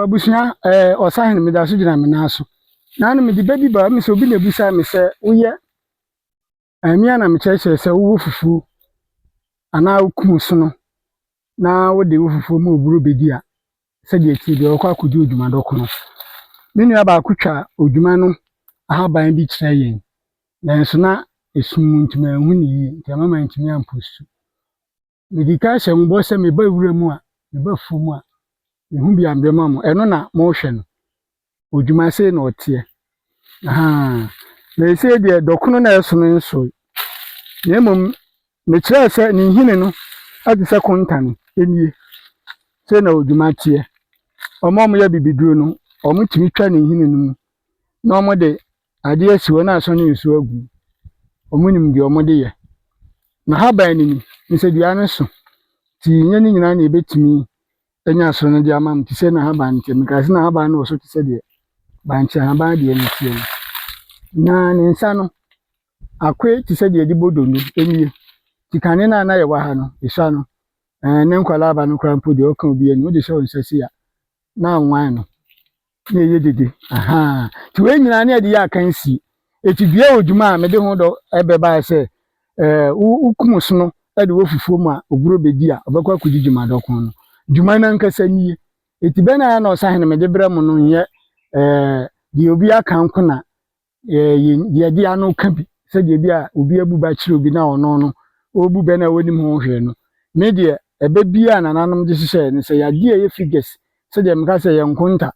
Abusua, ɛɛ ɔsahene meda so gyina me nan so. Naano mede ba bi baa me sɛ obi na ebisa me sɛ woyɛ ɛmea na mekyerɛkyerɛ sɛ wowɔ fufuo anaa wokum sono na wode wo fufuo ma oburo bɛdi a sɛdeɛ ɛteɛ biara ɔkɔ akɔdi odwuma dɔkono. Me nua baako twa odwuma no ahaban bi kyerɛ yɛn nanso na esum mu nti manhu no yie nti ama mantumi ampost. Medi kan hyɛ mo bɔ sɛ meba wura mu a meba afuom a mehu bi a mebɛma mo. Ɛno na mohwɛ no. Odwuma sei na ɔteɛ. Ahaa. Na seesei deɛ dɔkono na ɛso no nsoe. Na mmom mekyerɛɛ sɛ ne nhini no ɛte sɛ kontane nie. Sei na odwuma teɛ. Wɔn a wɔyɛ bibiduro no, wɔtumi twa ne nhini no mu na wɔde adeɛ asi hɔ na asɔ ne nsuo agu mu. Wɔnim deɛ wɔde yɛ. N'ahaban no ni, nsadua no so. Nti nyɛ ne nyinaa na yɛbɛtumi anya so no de ama mo te sɛ n'ahaban no teɛ. Mekaa sɛ n'ahaban no wɔ so te sɛ deɛ bankye ahaban deɛ no teɛ no. Na ne nsa no, akoe te sɛ deɛ yɛde bɔ donno nie. Nti kane no a na yɛwɔ ha no, esua no, ɛɛ ne nkwadaa aba no koraa mpo deɛ ɔka obi anim wode hyɛ wo nsa sei a, na anwan no na ɛyɛ dede. Ahaa. Nti wei nyinaa ne yɛde yɛ akansie. Eti dua wɔ dwuma a mede ho dɔ ɛbɛbaeɛ sɛ ɛɛ wokum sono de wɔ fufuo mu a oburo bɛdi a ɔbɛkɔ akɔdi dwuma dɔkono no. Dwuma no ankasa nie. Eti bɛ na na ɔsahene mede brɛ mo no nyɛ ɛɛ deɛ obi aka nko na ɛɛ yɛde ano ka bi sɛdeɛ bi a obi abu ba kyerɛ obi na ɔno no ɔrebu bɛ na ɔnim ho hwee no. Me deɛ ɛbɛ biara a nananom de hyehyɛɛ no sɛ yɛade a ɛyɛ figures sɛdeɛ meka sɛ yɛ nkonta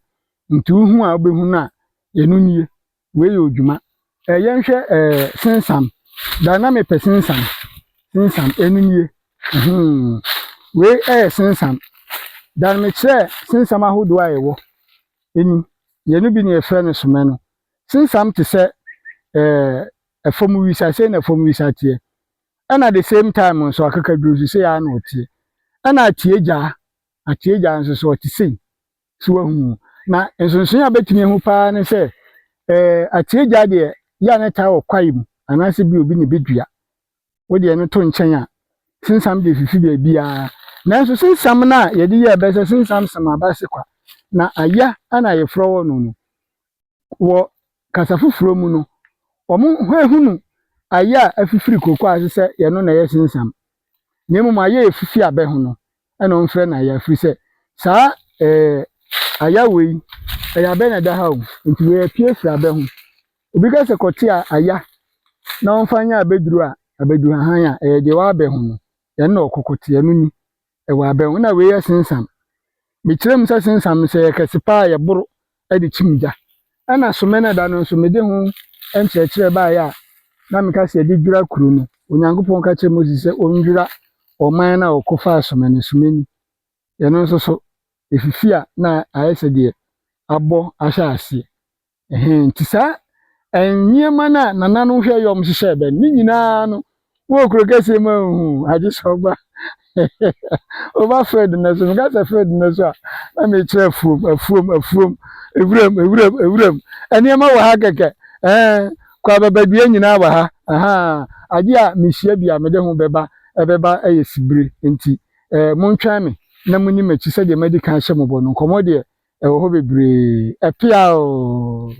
nti wohu a wobɛhu no a ɛno nie. Wei yɛ odwuma. Ɛɛ yɛnhwɛ ɛɛ sensam. Da na mepɛ sensam. Sensam ɛno nie. Mhm. Wei ɛyɛ sensam. Da no mekyerɛɛ sensam ahodoɔ a ɛwɔ. Ɛni. Yɛno bi na yɛfrɛ no somɛ no. Sensam te sɛ ɛɛ ɛfam wisa sei na ɛfam wisa teɛ. Ɛna the same time nso akakaduro nso sei ara na ɔteɛ. Ɛna atiegyaa atiegyaa nso so ɔte sei. So wahu. Na nsonsonoeɛ a wobɛtumi ahu paa ne sɛ ɛɛ atiegyaa deɛ yɛ a na ɛtaa wɔ kwae mu anaasɛ bi obi na ɛbɛdua. Wode ɛno to nkyɛn a, sensam deɛ fifi baabiara. Nanso sensam no a yɛde yɛɛ bɛ sɛ sensam sem aba se kwa na aya ana yɛfrɛ wɔ no no, wɔ kasa foforɔ mu no, wɔn ehunu aya a afifiri koko ase sɛ yɛno na ɛyɛ sensam. Na mmom aya a efifi abɛ ho no ɛna wɔmfrɛ no aya ɛfiri sɛ saa ɛɛ aya wei ɛyɛ abɛ na ɛda ha o nti wei apue firi abɛ ho. Obi ka sɛ kɔte a aya na wɔmfa nyɛ abɛduro a abɛduro hahan a ɛyɛ deɛ ɛwɔ abɛ ho no ɛno na ɔkɔkɔte ɛno ni ɛwɔ abɛ ho na wei yɛ sensam. Mekyerɛ mu sɛ sensam no sɛ ɛyɛ kɛse paa a yɛboro de kyim gya. Ɛna somɛ no da no nso mede ho nkyerɛkyerɛ baeɛ a na meka sɛ yɛde dwira kuro no. Onyankopɔn ka kyerɛɛ Moses sɛ ɔndwira ɔman no a ɔkɔfaa somɛ no somɛ ni. Ɛno nso so efifi a na ayɛ sɛ deɛ abɔ ahyɛ aseɛ. Ɛhɛn nti saa nneɛma no a nananom hwɛ yɛ ɔmo hyehyɛɛ bɛ no ne nyinaa no wowɔ kuro kɛseɛ mu a nhu agye sɛ ɔba ɔba field no so meka sɛ field no so a na mekyerɛ afuom afuom afuom ewuram ewuram ewuram nneɛma wɔ ha kɛkɛ ɛɛ kɔ ababadua nyinaa wɔ ha ahaa adeɛ a mehyia bi a mede ho bɛba ɛbɛba ɛyɛ sibire nti ɛɛ montwɛn me na monni m'akyi sɛdeɛ madi kan hyɛ mo bɔ no nkɔmmɔ deɛ ɛwɔ hɔ bebree ɛpea o.